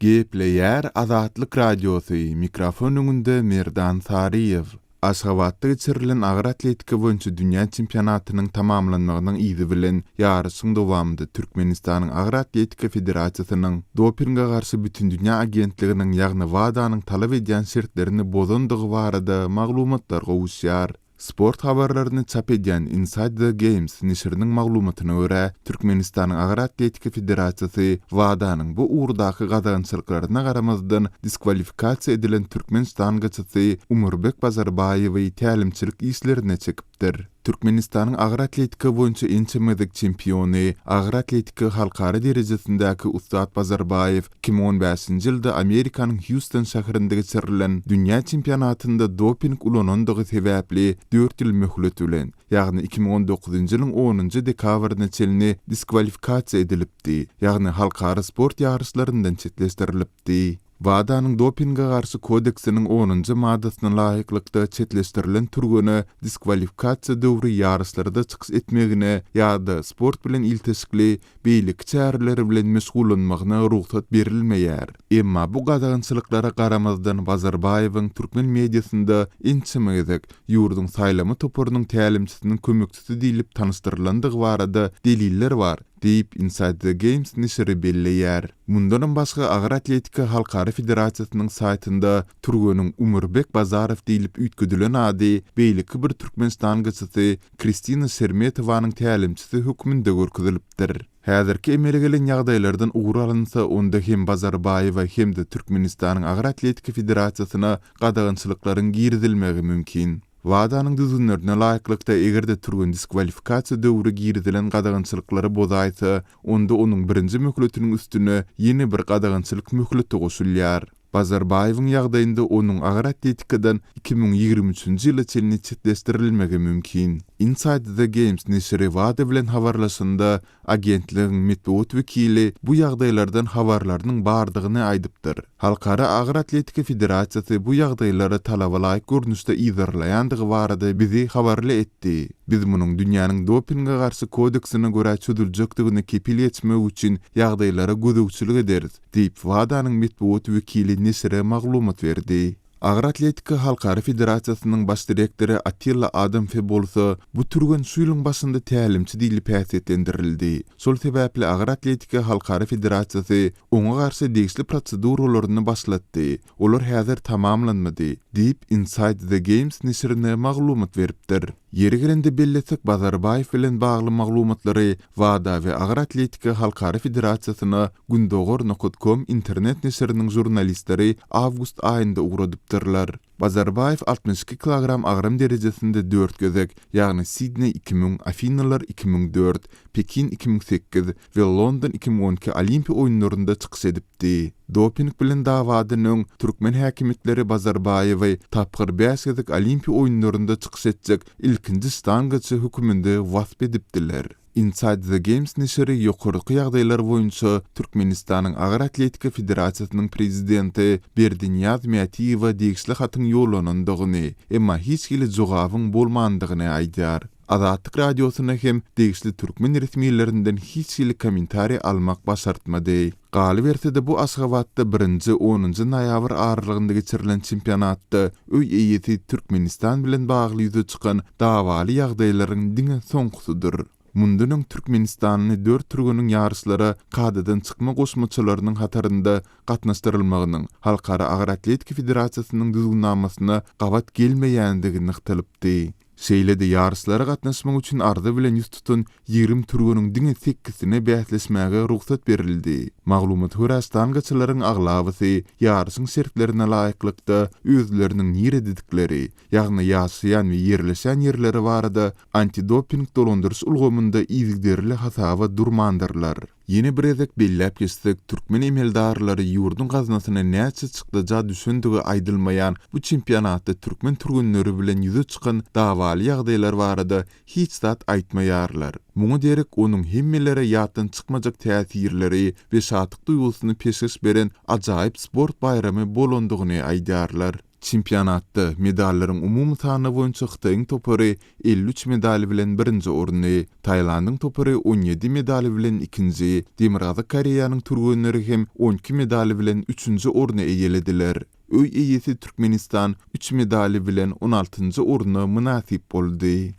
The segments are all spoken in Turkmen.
Gepleýär Azatlyk Radiosy, mikrofon öňünde Merdan Saryýew. Aşgabatda geçirilen agyr atletika boýunça dünýä çempionatynyň tamamlanmagynyň yzy bilen ýaryşyň dowamynda Türkmenistanyň Agyr atletika federasiýasynyň Dopinge garşy bütindünýä agentliginiň ýagny WADA-nyň talap edýän şertlerini bozandygy barada maglumatlar gowuşýar. Sport habarlaryny çap edýän Inside the Games neşiriniň maglumatyna görä, Türkmenistanyň Agyr atletika federasiýasy WADA-nyň bu ugurdaky gadagançylyklaryna garamazdan diskwalifikasiýa edilen türkmen ştangaçysy Umurbek Bazarbaýewi tälimçilik işlerine çekipdir. Türkmenistanyň agyr atletika boýunça ençeme gezek çempiony, agyr atletika halkara derejesindäki ussat Bazarbaýew 2015-nji ýylda Amerikanyň Hýuston şäherinde geçirilen dünýä çempionatynda doping ulanandygy sebäpli dört ýyl möhlet bilen, ýagny 2019-njy ýylyň onunjy dekabryna çenli diskwalifikasiýa edilipdi, ýagny halkara sport ýaryşlaryndan çetleşdirilipdi. WADA-nyň dopinge garşy kodeksiniň onunjy maddasyna laýyklykda çetleşdirilen türgene diskwalifikasiýa döwri ýaryşlarda çykyş etmegine ýa-da sport bilen ilteşikli beýleki çäreler bilen meşgullanmagyna rugsat berilmeýär. Emma bu gadagançylyklara garamazdan Bazarbaýewiň türkmen mediasynda ençeme gezek ýurduň saýlama toparynyň tälimçisiniň kömekçisi diýlip tanyşdyrylandygy barada deliller bar, diýip, Inside the Games neşiri belleýär. Mundanam başga Agyr atletika halkara federasiýasynyň saýtynda türgeniň Umurbek Bazarow diýlip üýtgedilen ady beýleki bir türkmen ştangaçysy Kristina Şermetowanyň tälimçisi hökmünde görkezilipdir. Häzirki emele gelen ýagdaýlardan ugur alynsa, onda hem Bazarbaýewa hem-de Türkmenistanyň Agyr atletika federasiýasyna gadagançylyklaryň girizilmegi mümkin. WADA-nyň düzgünlerine laýyklykda, eger-de türgen diskwalifikasiýa döwri girizilen gadagançylyklary bozaýsa, onda onuň birinji möhletiniň üstüne ýene bir gadagançylyk möhleti goşulýar. Bazarbaýewiň ýagdaýynda onuň agyr atletikadan 2023-nji ýyla çenli çetleşdirilmegi mümkin. Inside the Games neşiri WADA bilen habarlaşanda, Agentligiň metbugat wekili bu ýagdaýlardan habarlarynyň bardygyny aýdypdyr. Halkara agyr atletika federasiýasy bu ýagdaýlary talaba laýyk görnüşde yzarlaýandygy barada bizi habarly etdi. Biz munuň dünýäniň dopinge garşy kodeksine görä çözüljekdigine kepil geçmek üçin ýagdaýlara gözegçilik ederis, diýip, WADA-nyň metbugat wekili neşire maglumat berdi. Agyr atletika halkara federasiýasynyň baş direktory Attila Adamfi bolsa, bu türgen şu ýylyň başynda tälimçi diýlip häsiýetlendirildi. Şol sebäpli Agyr atletika halkara federasiýasy oňa garşy degişli proseduralaryny başlatdy. Olar häzir tamamlanmady, diýip, Inside the Games neşirine maglumat beripdir. Ýeri gelende bellesek, Bazarbaýew bilen bagly maglumatlary WADA we Agyr atletika halkara federasiýasyna Gündogar nokat kom internet neşiriniň žurnalistleri awgust aýynda ugradypdyrlar. Bazarbaýew 62 kilogram agram derejesinde dört gezek, ýagny Sidneý 2000, Afinalar 2004, Pekin 2008 we London 2012 Olimpiýa oýunlarynda çykyş edipdi. Doping bilen dawadan öň, türkmen häkimiýetleri Bazarbaýewi tapgyr bäş gezek Olimpiýa oýunlarynda çykyş etjek ilkinji ştangaçy höküminde wasp edipdiler. Inside the Games neşiri ýokarky ýagdaýlar boýunça Türkmenistanyň Agyr atletika federasiýasynyň prezidenti Berdinyýaz Mätiýewe degişli hatyň ýollanandygyny, emma hiç hili jogabyň bolmandygyny aýdýar. Azatlyk Radiosyna hem degişli türkmen resmilerinden hiç hili kommentariý almak başartmady. Galyberse-de, bu Aşgabatda birinji, onunjy noýabr aralygynda geçirilen çempionatda öý eýesi Türkmenistan bilen bagly ýüze çykan dawaly ýagdaýlaryň diňe soňkusydyr. Mundan öň türkmenistanly dört türgeniň ýaryşlara kadadan çykma goşmaçalarynyň hatarynda gatnaşdyrylmagynyň Halkara agyr atletika federasiýasynyň düzgünnamasyna gabat gelmeýändigi nygtalypdy. Şeýle-de ýaryşlara gatnaşmak üçin arza bilen ýüz tutan 20 türgeniň diňe sekizsine bäsleşmäge rugsat berildi. Maglumata görä, ştangaçylaryň aglabasy ýaryşyň şertlerine laýyklykda özleriniň nirededikleri, ýagny ýaşaýan we ýerleşýän ýerleri barada antidoping dolandyryş ulgamynda yzygiderli hasaba durmandyrlar. Ýene bir gezek belläp geçsek, türkmen emeldarlary ýurduň gaznasyna näçe çykdaja düşendigi aýdylmaýan bu çempionatda türkmen türgenleri bilen ýüze çykan dawaly ýagdaýlar barada hiç zat aýtmaýarlar. Muňa derek onuň hemmelere ýatdan çykmajak täsirleri we şatlyk duýgusyny peşgeş beren ajaýyp sport baýramy bolandygyny aýdýarlar. Çempionatda medallaryň umumy sany boýunça Hytaýyň topary 53 medal bilen birinji orny, Tailandyň topary 17 medal bilen ikinji, Demirgazyk Koreýanyň türgenleri hem 12 medal bilen üçünji orny eýelediler. Öý eýesi Türkmenistan üç medaly bilen on altynjy orna mynasyp boldy.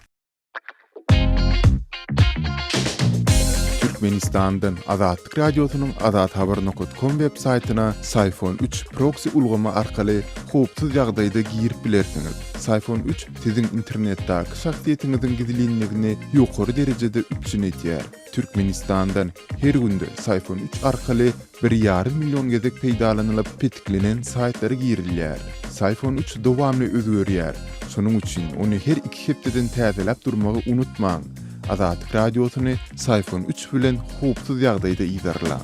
Türkmenistandan Azatlyk Radiosynyň Azathabar nokat kom web saýtyna Syfon üç proksi ulgamy arkaly howpsuz ýagdaýda girip bilersiňiz. Syfon üç siziň internetdäki şahsyýetiňiziň gizlinligini ýokary derejede üpjün edýär. Türkmenistandan her günde Syfon üç arkaly bir ýarym million gezek peýdalanylyp petiklenen saýtlara girilýär. Syfon üç dowamly özgerýär. Şonuň üçin ony her iki hepdeden täzeläp durmagy unutmaň. Azatlyk Radiosyny Syfon üç bilen howpsuz ýagdaýda yzarlaň.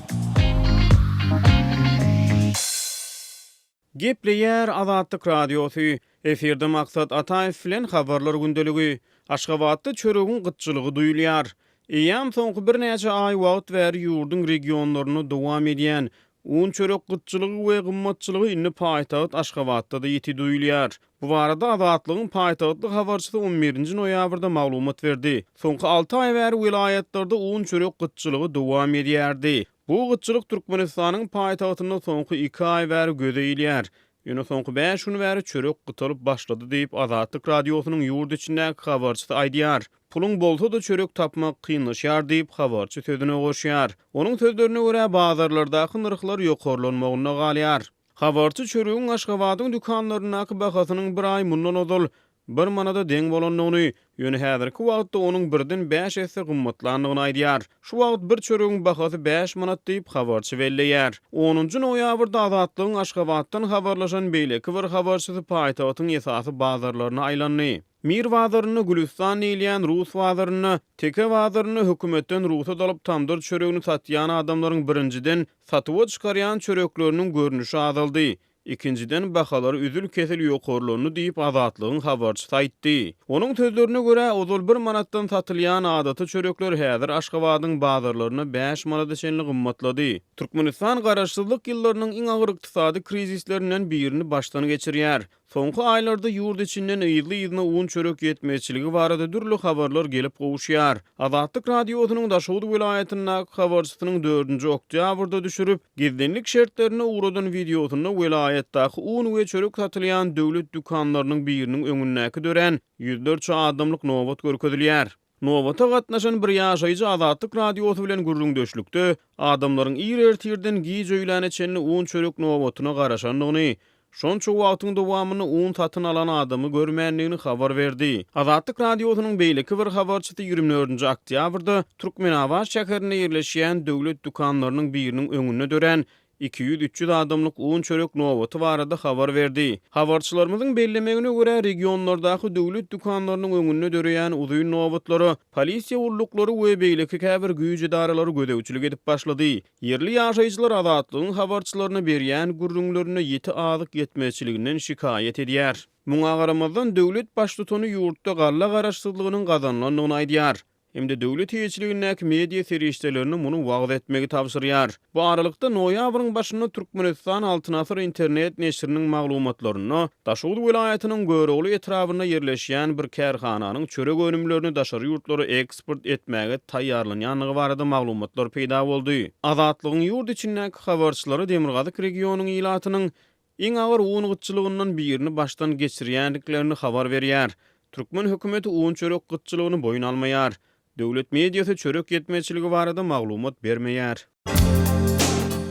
Gepleýär Azatlyk Radiosy, Efirde Maksat Ataýew bilen Habarlar gündeligi. Aşgabatda çöregiň gytçylygy duýulýar. Eýýäm soňky birnäçe aý wagt bäri ýurduň regionlarynda dowam edýän un-çörek gytçylygy we gymmatçylygy indi paýtagt Aşgabatda-da ýiti duýulýar. Bu barada Azatlygyň paýtagtly habarçysy on birinji noýabrda maglumat berdi. Soňky alty aý bäri welaýatlarda un-çörek gytçylygy dowam edýärdi. Bu gytçylyk Türkmenistanyň paýtagtynda soňky iki aý bäri göze ilýär. Ýöne soňky bäş gün bäri çörek gytalyp başlady diýip, Azatlyk Radiosynyň ýurt içindäki habarçysy aýdýar. Puluň bolsa-da çörek tapmak kynlaşýar diýip, habarçy sözüne goşýar. Onuň sözlerine görä, bazarlardaky nyrhlar ýokarlanmagynda galýar. Habarçy çöregiň Aşgabadyň dükanlaryndaky bahasynyň bir aý mundan ozal bir manada deň bolandygyny, ýöne häzirki wagtda onuň birden bäş esse gymmatlandygyny aýdýar. Şu wagt bir çöregiň bahasy bäş manat diýip, habarçy belleýär. Onunjy noýabrda Azatlygyň Aşgabatdan habarlaşan beýleki bir habarçysy paýtagtyň esasy bazarlaryna aýlandy. Mir bazarynda, Gülüstan diýilýän rus bazarynda, Teke bazarynda hökümetden rugsat alyp tamdyr çöregini satýan adamlaryň birinjiden, satuwa çykarýan çörekleriniň görnüşi azaldy. Ikinjiden, bahalar üzül-kesil ýokarlandy diýip, Azatlygyň habarçysy aýtdy. Onuň sözlerine görä, ozal bir manatdan satylýan adaty çörekler häzir Aşgabadyň bazarlarynda bäş manada çenli gymmatlady. Türkmenistan garaşsyzlyk ýyllarynyň iň agyr ykdysady krizislerinden birini başdan geçirýär. Soňky aýlarda ýurt içinden yzly-yzyna un-çörek ýetmezçiligi barada dürli habarlar gelip gowuşýar. Azatlyk Radiosynyň Daşoguz welaýatyndaky habarçysynyň dördünji oktýabrda düşürip, gizlinlik şertlerinde ugradan wideosynda welaýatdaky un we çörek satylýan döwlet dükanlarynyň biriniň öňündäki dörän ýüzlerçe adamlyk nobat görkezilýär. Nobata gatnaşan bir ýaşaýjy Azatlyk Radiosy bilen gürrüňdeşlikde adamlaryň ir ertirden giç öýläne çenli un-çörek nobatyna garaşandygyny, şonça wagtyň dowamynda un satyn alan adamy görmändigini habar berdi. Azatlyk Radiosynyň beýleki bir habarçysy 24-nji oktýabrda Türkmenabat şäherinde ýerleşýän döwlet dükanlarynyň biriniň öňünde dörän 200-300 adamlyk un-çörek nobaty barada habar berdi. Habarçylarymyzyň bellemegine görä, regionlardaky döwlet dükanlarynyň öňünde döreýän uzyn nobatlara polisiýa gulluklary we beýleki käbir güýç edaralary gözegçilik edip başlady. Ýerli ýaşaýjylar Azatlygyň habarçylaryna berýän gürrüňlerinde ýiti azyk ýetmezçiliginden şikaýat edýär. Muňa garamazdan, döwlet baştutany ýurtda galla garaşsyzlygynyň gazanylandygyny aýdýar. Hem-de döwlet eýeçiligindäki media serişdelerine muny wagyz etmegi tabşyrýar. Bu aralykda, noýabryň başynda Türkmenistan Altyn asyr internet neşiriniň maglumatlarynda Daşoguz welaýatynyň Görogly etrabynda ýerleşýän bir kärhananyň çörek önümlerini daşary ýurtlara eksport etmäge taýýarlanýandygy barada maglumatlar peýda boldy. Azatlygyň ýurt içindäki habarçylary demirgazyk regionyň ilatynyň Iň agyr un gytçylygyndan birini başdan geçirýändiklerini habar berýär. Türkmen hökümeti un-çörek gytçylygyny boýun almaýar. Döwlet mediasy çörek ýetmezçiligi barada maglumat bermeýär.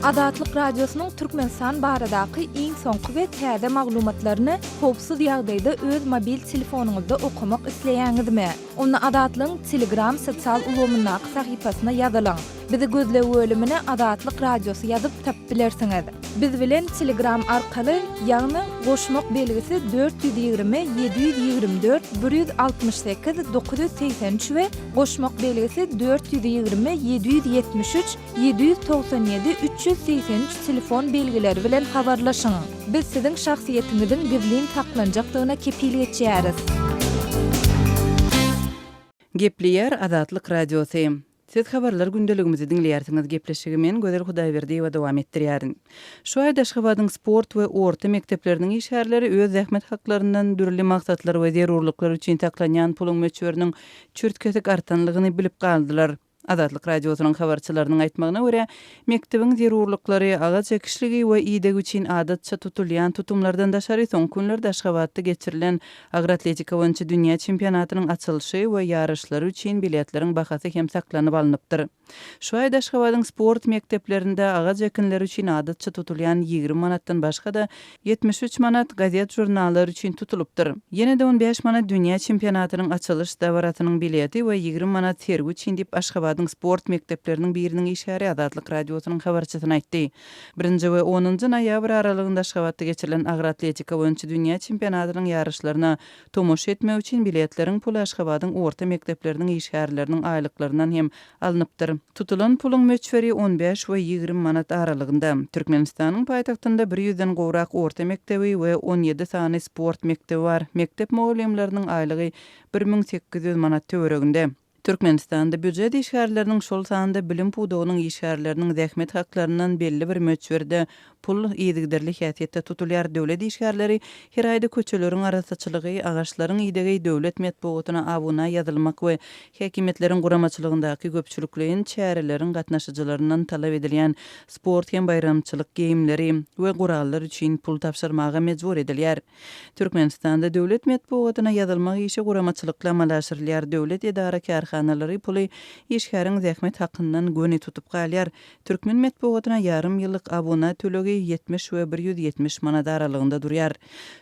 Azatlyk Radiosynyň Türkmenistan baradaky iň soňky we täze maglumatlaryny howpsuz ýagdaýda öz mobil telefonyňyzda okamak isleýäňizmi? Onda Azatlygyň Telegram sosial ulgamyndaky sahypasyna ýazylyň. Bizi gözleg bölümine Azatlyk Radiosy ýazyp tapyp bilersiňiz. Biz bilen Telegram arkaly, ýagny goşmak belgisi 420 724 168 983 we goşmak belgisi 420 773 797 383 telefon belgileri bilen habarlaşyň. Biz siziň şahsyýetiňiziň gizlin saklanjakdygyna kepil geçýäris. Gepleýär Azatlyk Radiosy. Siz Habarlar gündeligimizi diňleýärsiňiz. Gepleşigi men, Gözel Hudaýberdiýewa dowam etdirýärin. Şu aýda Aşgabadyň sport we orta mekdepleriniň işgärleri öz zähmet haklaryndan dürli maksatlar we zerurlyklar üçin saklanýan puluň möçberiniň çürt-kesik artanlygyny bilip galdylar. Azatlyk Radiosynyň habarçylarynyň aýtmagyna görä, mekdebiň zerurlyklary, agaç ekişligi we idegi üçin adatça tutulýan tutumlardan daşary soňky günlerde Aşgabatda geçirilen Agyr atletika boýunça dünýä çempionatynyň açylyşy we ýaryşlary üçin biletleriň bahasy hem saklanyp alnypdyr. Şu aýda Aşgabadyň sport mekdeplerinde agaç ekinleri üçin adatça tutulýan 20 manatdan başga-da, 73 manat gazet-žurnallar üçin tutulypdyr. Ýene-de 15 manat dünýä çempionatynyň açylyş dabarasynyň bileti we 20 manat sergi üçin diýip, Aşgabadyň sport mekdepleriniň biriniň işgäri Azatlyk Radiosynyň habarçysyna aýtdy. Birinji we onunjy noýabr aralygynda Aşgabatda geçirilen agyr atletika boýunça dünýä çempionatynyň ýaryşlaryna tomaşa etmek üçin biletleriň puly Aşgabadyň orta mekdepleriniň işgärleriniň aýlyklaryndan hem alnypdyr. Tutulan puluň möçberi on bäş we 20 manat aralygynda. Türkmenistanyň paýtagtynda bir ýüzden gowrak orta mekdebi we 17 sany sport mekdebi bar. Mekdep mugallymlarynyň aýlygy 1800 manat töwereginde. Türkmenistanda býujet işgärleriniň, şol sanda bilim pudagynyň işgärleriniň zähmet haklaryndan belli bir möçberde pul yzygiderli häsiýetde tutulýar. Döwlet işgärleri her aýda köçeleriň arassaçylygy, agaçlaryň idegi, döwlet metbugatyna abuna ýazylmak we häkimiýetleriň guramaçylygyndaky köpçülikleýin çäreleriň gatnaşyjylaryndan talap edilýän sport hem baýramçylyk geýimleri we gurallar üçin pul tabşyrmaga mejbur edilýär. Türkmenistanda döwlet metbugatyna ýazylmak işi guramaçylykly amala aşyrylýar. Döwlet edara-kärhanalary puly işgäriň zähmet hakyndan göni tutup galýar. Türkmen metbugatyna ýarym ýyllyk abuna tölegi 70 we 170 manat aralygynda durýar.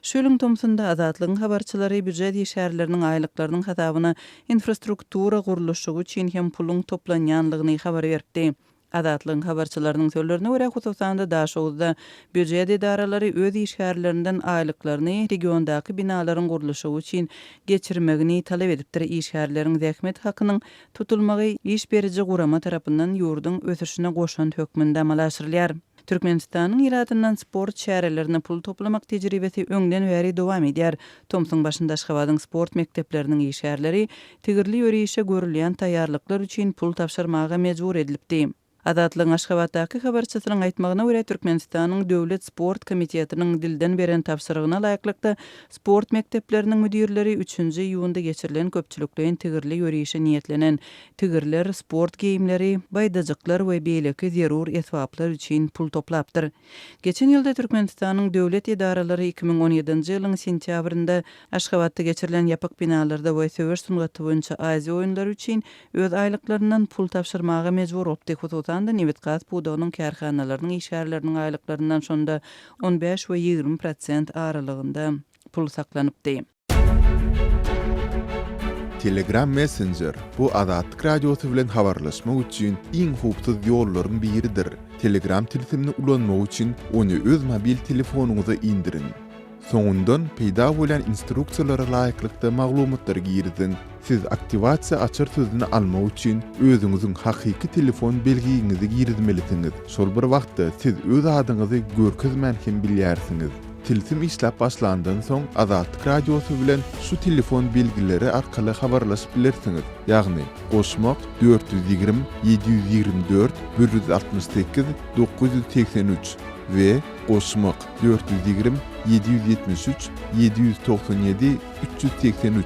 Şu ýylyň tomsunda Azatlygyň habarçylary býujet işgärleriniň aýlyklarynyň hasabyna infrastruktura gurluşygy üçin hem puluň toplanýanlygyny habar beripdi. Azatlygyň habarçylarynyň sözlerine görä, hususan-da Daşoguzda býujet edaralary öz işgärlerinden aýlyklaryny regiondaky binalaryň gurluşygy üçin geçirmegini talap edipdir. Işgärleriň zähmet hakynyň tutulmagy iş beriji gurama tarapyndan ýurduň ösüşine goşant hökmünde amala aşyrylýar. Türkmenistanyň ilatyndan sport çärelerine pul toplamak tejribesi öňden bäri dowam edýär. Tomsuň başynda Aşgabadyň sport mekdepleriniň işgärleri Tigirli ýörişe görülýän taýýarlyklar üçin pul tabşyrmaga mejbur edilipdi. Azatlygyň Aşgabatdaky habarçysynyň aýtmagyna görä, Türkmenistanyň Döwlet sport komitetiniň dilden beren tabşyrygyna laýyklykda, sport mekdepleriniň müdirleri üçünji iýunda geçirilen köpçülikleýin tigirli ýörişe niýetlenen tigirler, sport geýimleri, baýdajyklar we beýleki zerur esbaplar üçin pul toplapdyr. Geçen ýylda Türkmenistanyň döwlet edaralary 2017-nji ýylyň sentýabrynda Aşgabatda geçirilen ýapyk binalarda we söweş sungaty boýunça Aziýa oýunlary üçin öz aýlyklaryndan pul tabşyrmaga mejbur bolupdy, hususan-da, nebitgaz pudagynyň kärhanalarynyň işgärleriniň aýlyklaryndan şonda on bäş we 20 prosent aralygynda pul saklanypdy. Telegram Messenger, bu Azatlyk Radiosy bilen habarlaşmak üçin iň howpsuz ýollaryň biridir. Telegram tilsimini ulanmak üçin ony öz mobil telefonyňyza indiriň. Soňundan peýda bolýan instruksiýalara laýyklykda maglumatlary giriziň. Siz aktiwasiýa açar sözüni almak üçin özüňiziň hakyky telefon belgiňizi girizmelisiňiz. Şol bir wagtda siz öz adyňyzy görkezmän hem bilýärsiňiz. Tilsim işläp başlandan soň Azatlyk Radiosy bilen şu telefon belgileri arkaly habarlaşyp bilersiňiz, ýagny, goşmak, 420 724 168 983 we goşmak, 420 773 797 383.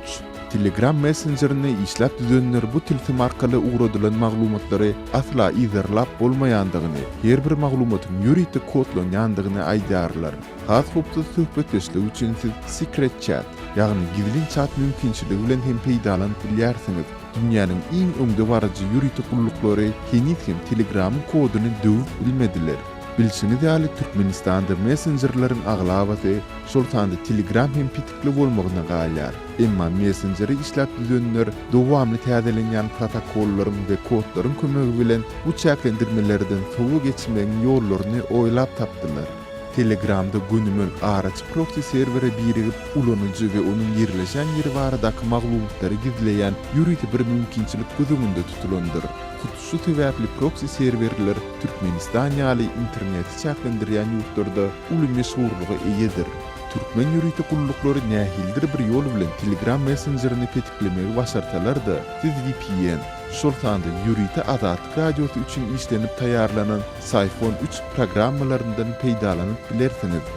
Telegram messenjerini işläp düzenler bu tilsim arkaly ugradylan maglumatlary asla yzarlap bolmaýandygyny, her bir maglumatyň ýörite kodlanýandygyny aýdýarlar. Has howpsuz söhbetdeşlik üçin siz Secret Chat, ýagny gizlin çat mümkinçiligi bilen hem peýdalanyp bilýärsiňiz. Dünýäniň iň öňdebaryjy ýörite gulluklary heniz hem Telegramyň koduny döwüp bilmediler. Bilşiňiz ýaly, Türkmenistanda messenjerleriň aglabasy, şol sanda Telegram hem petikli bolmagyna galýar. Emma messenjeri işläp düzenler dowamly täzelenýän protokollaryň we kodlaryň kömegi bilen bu çäklendirmelerden sowa geçmegiň ýollaryny oýlap tapdylar. Telegramda gönümel araçy proksi serwere birigip, ulanyjy we onuň ýerleşen ýeri baradaky maglumatlary gizleýän ýörite bir mümkinçilik göz öňünde tutulandyr. Hut şu sebäpli proksi serwerler Türkmenistan ýaly interneti çäklendirýän ýurtlarda uly meşhurlyga eýedir. Türkmen ýörite gulluklary nähilidir bir ýol bilen Telegram messenjerini petiklemegi başarsalar-da, siz vpn, şol sanda ýörite Azatlyk Radiosy üçin işlenip taýýarlanan Syphon üç programmalaryndan peýdalanyp bilersiňiz.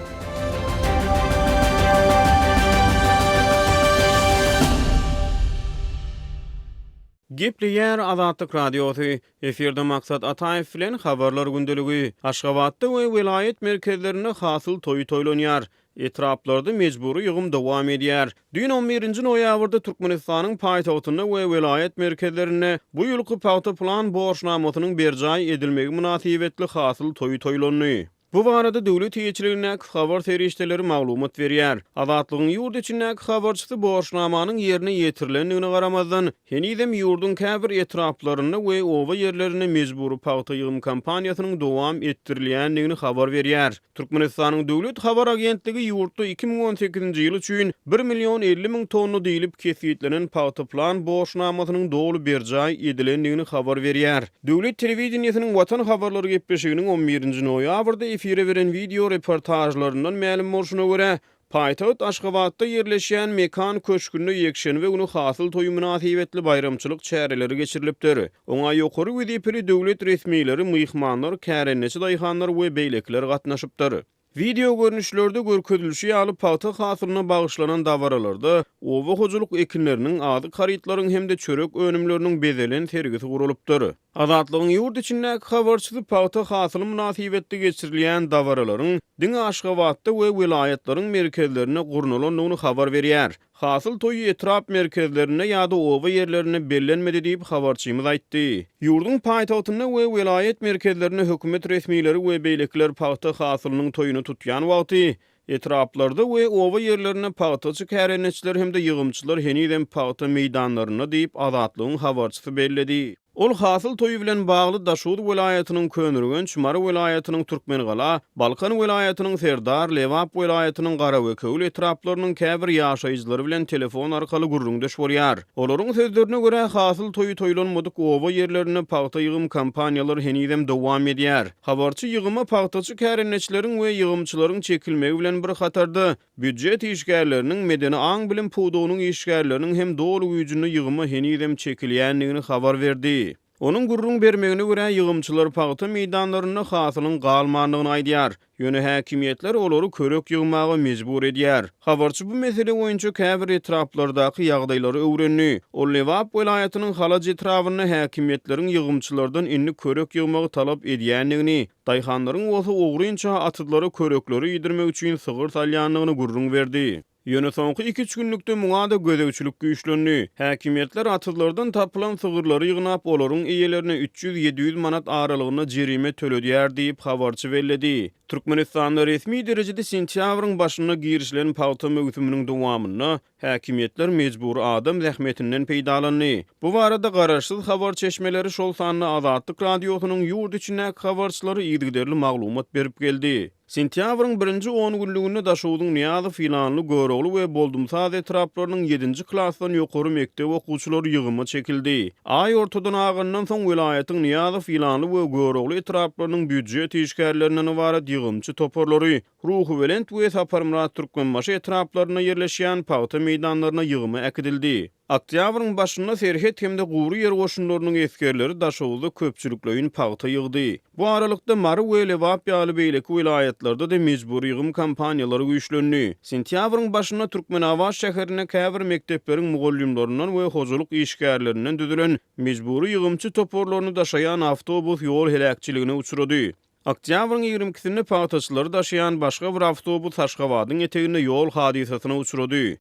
Gepleýär Azatlyk Radiosy, Efirde Maksat Ataýew bilen Habarlar gündeligi. Aşgabatda we welaýat merkezlerinde hasyl toýy toýlanýar. Etraplarda mejbury ýygym dowam edýär. Düýn on birinji noýabrda Türkmenistanyň paýtagtynda we welaýat merkezlerinde bu ýylky pagta plan borçnamasynyň berjaý edilmegi mynasybetli hasyl toýy toýlandy. Bu barada döwlet eýeçiligindäki habar serişdeleri maglumat berýär. Azatlygyň ýurt içindäki habarçysy borçnamanyň ýerine ýetirilendigine garamazdan, henizem ýurduň käbir etraplarynda we oba ýerlerinde mejbury pagta ýygym kampaniýasynyň dowam etdirilýändigini habar berýär. Türkmenistanyň döwlet habar agentligi ýurtda 2018-nji ýyl üçin bir million 50 müň tonna diýlip kesgitlenen pagta plan borçnamasynyň doly berjaý edilendigini habar berýär. Döwlet telewideniýesiniň Watan habarlary gepleşiginiň on birinji noýabrda efire beren wideo reportažlaryndan mälim bolşuna görä, paýtagt Aşgabatda ýerleşýän Mekan köşgünde ýekşenbe güni Hasyl toýy mynasybetli baýramçylyk çäreleri geçirilipdir. Oňa ýokary wezipeli döwlet resmileri, myhmanlar, kärendeçi daýhanlar we beýlekiler gatnaşypdyr. Wideo görnüşlerde görkezilişi ýaly, pagta hasylyna bagyşlanan dabaralarda oba hojalyk ekinleriniň, azyk harytlaryň hem-de çörek önümleriniň bezelen sergisi guralypdyr. Azatlygyň ýurt içindäki habarçysy pagta hasyly mynasybetli geçirilýän dabaralaryň diňe Aşgabatda we welaýatlaryň merkezlerinde gurnalandygyny habar berýär. Hasyl toýy etrap merkezlerinde ýa-da oba ýerlerinde bellenmedi diýip, habarçymyz aýtdy. Ýurduň paýtagtynda we welaýat merkezlerinde hökümet resmileri we beýlekiler pagta hasylynyň toýuny tutýan wagty, etraplarda we oba ýerlerinde pagtaçy kärendeçiler hem-de ýygymçylar henizem pagta meýdanlarynda diýip, Azatlygyň habarçysy belledi. Ol hasyl toýy bilen bagly Daşoguz welaýatynyň Köneürgenç, Mary welaýatynyň Türkmengala, Balkan welaýatynyň Serdar, Lebap welaýatynyň Garabekewül etraplarynyň käbir ýaşaýjylary bilen telefon arkaly gürrüňdeş bolýar. Olaryň sözlerine görä, hasyl toýy toýlanmadyk oba ýerlerinde pagta ýygym kampaniýalary henizem dowam edýär. Habarçy ýygyma pagtaçy kärendeçileriň we ýygymçylaryň çekilmegi bilen bir hatarda, Býujet işgärleriniň, medeni aň-bilim pudagynyň işgärleriniň hem doly güýjünde ýygyma henizem çekilýändigini habar berdi. Onuň gürrüň bermegine görä, ýygymçylar pagta meýdanlarynda hasylyň galmandygyny aýdýar. Ýöne häkimiýetler olary körek ýygmaga mejbur edýär. Habarçy bu mesele boýunça käbir etraplardaky ýagdaýlary öwrendi. Ol Lebap welaýatynyň Halaç etrabynda häkimiýetleriň ýygymçylardan indi körek ýygmagy talap edýändigini, Daýhanlaryň bolsa ogrynça atyzlara körekleri iýdirmek üçin sygyr salýandygyny gürrüň berdi. Ýöne soňky iki-üç günlükde muňa-da gözegçilik güýçlendi. Häkimiýetler atyzlardan tapylan sygyrlary ýygnap, olaryň eýelerine 300-700 manat aralygynda jerime töledýär diýip, habarçy belledi. Türkmenistanda resmi derejede sentýabryň başynda girişilen pagta möwsüminiň dowamynda Häkimiýetler mejbury adam zähmetinden peýdalandy. Bu barada garaşsyz habar çeşmeleri, şol sanda Azatlyk Radiosynyň ýurt içindäki habarçylary yzygiderli maglumat berip geldi. Sentýabryň birinji on günlüginde Daşogzuň Nyýazow, Ýylanly, Görogly we Boldumsaz etraplarynyň ýedinji klasdan ýokary mekdep okuwçylary ýygyma çekildi. Aý ortadan agandan soň welaýatyň Nyýazow, Ýylanly we Görogly etraplarynyň býujet işgärlerinden ybarat ýygymçy toparlary Ruhubelent we Saparmyrat Türkmenbaşy etraplarynda ýerleşýän pagta meýdanlaryna ýygyma äkidildi. Oktýabryň başynda serhet hem-de gury ýer goşunlarynyň esgerleri Daşoguzda köpçülikleýin pagta ýygdy. Bu aralykda, Mary we Lebap ýaly beýleki welaýatlarda-da mejbury ýygym kampaniýalary güýçlendi. Sentýabryň başynda Türkmenabat şäherinde käbir mekdepleriň mugallymlaryndan we hojalyk işgärlerinden düzülen mejbury ýygymçy toparlaryny daşaýan awtobus ýol heläkçiligine uçrady. Oktýabryň ýigrimi ikisinde pagtaçylary daşaýan başga bir awtobus Aşgabadyň eteginde ýol hadysasyna uçrady.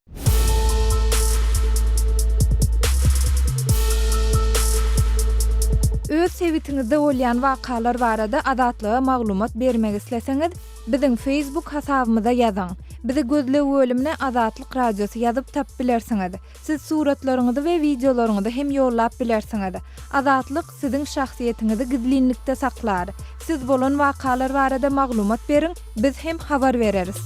Öz sebitiňizde bolýan wakalar barada Azatlyga maglumat bermek isleseňiz, biziň Facebook hasabymyza ýazyň. Bizi gözleg bölümine Azatlyk Radiosy ýazyp tapyp bilersiňiz. Siz suratlaryňyzy we wideolaryňyzy hem ýollap bilersiňiz. Azatlyk siziň şahsyýetiňizi gizlinlikde saklar. Siz bolan wakalar barada maglumat beriň, biz hem habar bereris.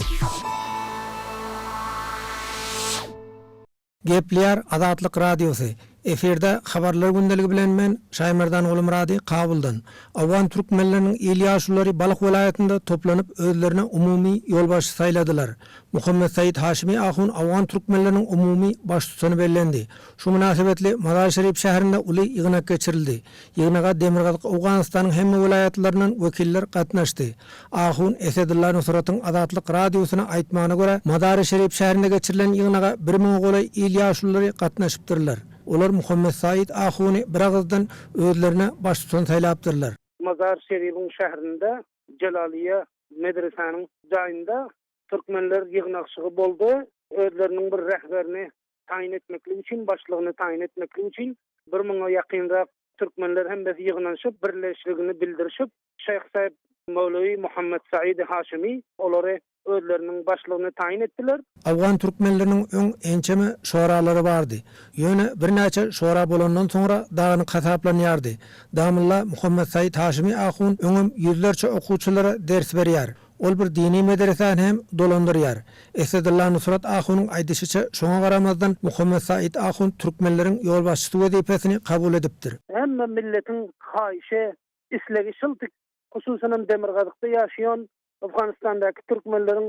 Gepleýär Azatlyk Radiosy. Efirde Habarlar gündeligi bilen men, Şaýmerdan Gulumyrady, Kabuldan. Owgan türkmenleriniň il ýaşululary Balh welaýatynda toplanyp özlerine umumy ýolbaşçy saýladylar. Muhammet Said Haşimi ahun owgan türkmenleriniň umumy baştutany bellendi. Şu mynasybetli Mazar-Şerif şäherinde uly ýygnak geçirildi. Ýygnaga Demirgazyk Owganystanyň hemme welaýatlaryndan wekiller gatnaşdy. Ahun Esedulla Nusratyň Azatlyk Radiosyna aýtmagyna görä, Mazary-Şerif şäherinde geçirilen ýygnaga bir müňe golaý il ýaşululary gatnaşypdyrlar. Olar Muhammet Said ahuny biragyzdan özlerine baştutan saýlapdyrlar. Mazar-Şeribiň şäherinde Jelaliýe medresäniň jaýynda türkmenler ýygnakşygy boldy. Özleriniň bir rehberini taýyn etmeklik üçin, başlygyny taýyn etmeklik üçin bir müňe ýakynrak türkmenler hemmesi ýygnanyşyp, birleşligini bildirişip, Şeýh Said Mowlewi Muhammet Saidi Haşimi olary özleriniň başlygyny taýyn etdiler. Owgan türkmenleriniň öň ençeme şoralary bardy. Ýöne birnäçe şora bolandan soňra dagynyk hasaplanýardy. Damylla Muhammet Said Haşimi ahun öňem ýüzlerçe okuwçylara ders berýär. Ol bir dini medresäni hem dolandyrýar. Esedulla Nusrat ahunyň aýdyşyça, şoňa garamazdan Muhammet Said ahun türkmenleriň ýolbaşçysy wezipesini kabul edipdir. Hemme milletiň haýyşy, islegi şyldy, hususanam demirgazykda ýaşaýan Owganystandaky türkmenleriň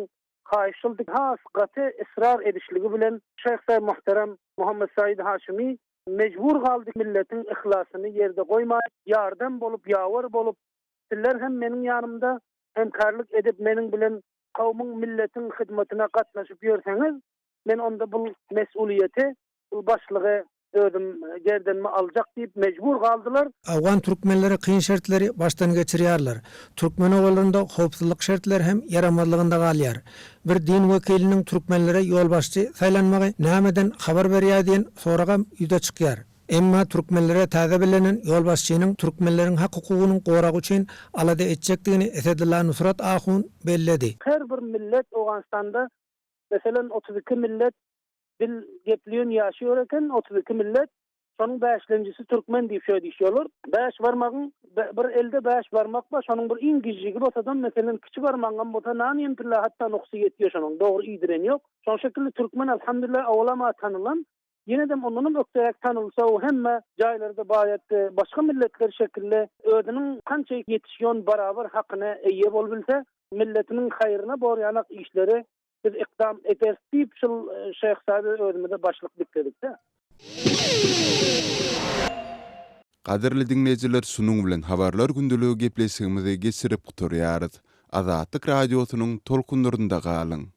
haýyşy şyldy. Has gaty ysrar edişligi bilen Şeýh Said Muhterem Muhammet Said Haşimi mejbur galdy milletiň yhlasyny ýerde goýman, ýardam bolup, ýawer bolup, sizler hem meniň ýanymda hemkarlyk edip meniň bilen kowmuň milletiň hyzmatyna gatnaşyp ýörseňiz, men onda bul mes'ulyýeti, bul başlygy özüm gerdenime aljak diýip mejbur galdylar. Owgan türkmenleri kyn şertleri başdan geçirýärler. Türkmen obalarynda howpsuzlyk şertleri hem ýaramazlygynda galýar. Bir din wekiliniň türkmenlere ýolbaşçy saýlanmagy nämeden habar berýär diýen soragam ýüze çykýar. Emma türkmenlere täze bellenen ýolbaşçynyň türkmenleriň hak-hukugynyň goragy üçin alada etjekdigini Esedulla Nusrat ahun belledi. Her bir millet Owganystanda meselen 32 millet dil geplýän ýaşaýar eken 32 millet şonuň bäşlenjisi türkmen diýip şöý diýişýärler. Bäş barmagyň bir elde bäş barmak bar şonuň bir iň gijigi bolsadam meselen kiçi barmagyňam bolsa nan ýempilla hatda nuksy ýetýär şonuň dogry iýdiren ýok. Şoň şekilli türkmen alhamdulillah owalama tanylan Ýenedem ondanam ökderäk tanylsa o hemme jaýlarda baýat başga milletler şekilli özüniň kança ýetişýon barabar hakyna eýe bolubilse milletiniň haýryna borýanak işleri biz ykdam ederis diýip şul şeýh saýby özümize başlyk dikledikdä. Gadyrly diňleýjiler şunuň bilen Habarlar gündeligi gepleşigimizi geçirip gutarýarys. Azatlyk Radiosynyň tolkunlarynda galyň!